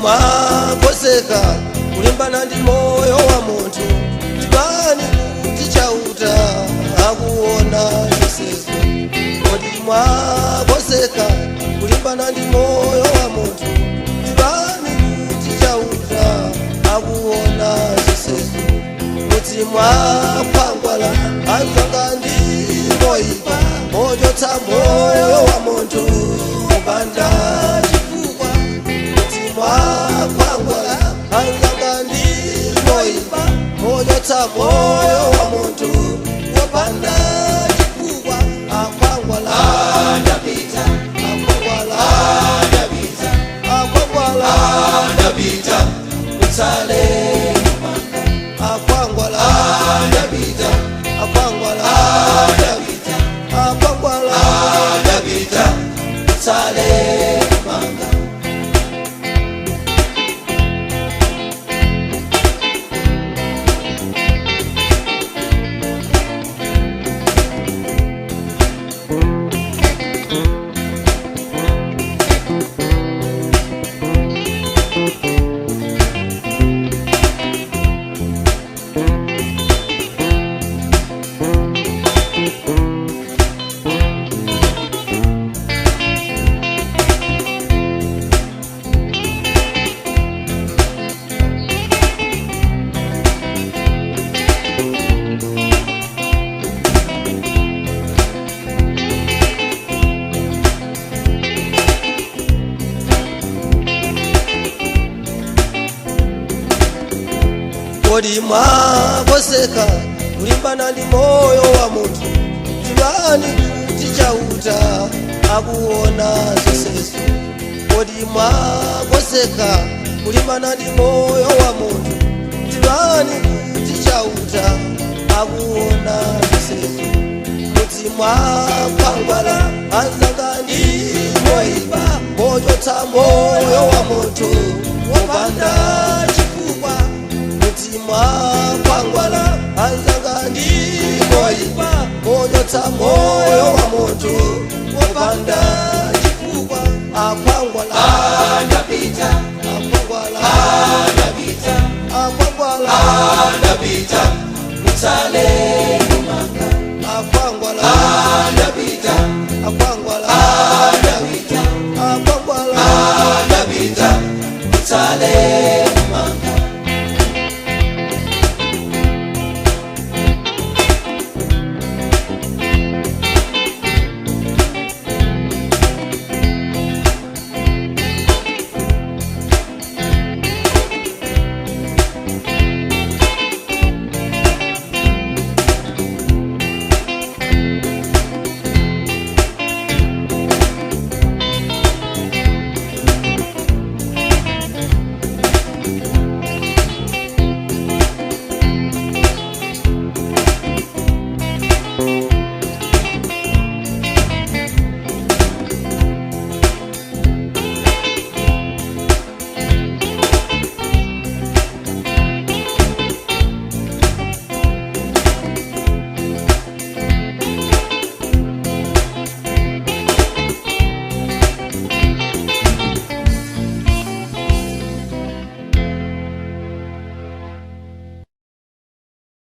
Mwakoseka kulimbana ndi moyo wa munthu, tibani kuti Chauta akuona zonsezo. Kodi mwakoseka kulimbana ndi moyo wa munthu, tibani kuti Chauta akuona zonsezo. Kuti mwaphwangwala anzanga ndi moyipa, mochotsa moyo wa munthu kupanda chifukwa. Kuti mwaphwangwala anzanga ndi moyipa, mochotsa moyo wa munthu wopanda chifukwa. Akhwangwala Ndapita, akhwangwala ndapita, akhwangwala ndapita, mutsale kumanga. Akhwangwala Ndapita, akhwangwala ndapita, akhwangwala ndapita, mutsale kumanga. Kodi mwakoseka kulimbana ndi moyo wa munthu, tibani kuti Chauta akuona zonsezo. Kodi mwakoseka kulimbana ndi moyo wa munthu, tibani kuti Chauta akuona zonsezo. Kuti mwaphwangwala anzanga ndi moyipa, mochotsa moyo wa munthu wopanda chifukwa. Kuti mwaphwangwala anzanga ndi moyipa, mochotsa moyo wa munthu wopanda chifukwa. Akhwangwala Ndapita, akhwangwala ndapita, akhwangwala ndapita, mutsale kumanga.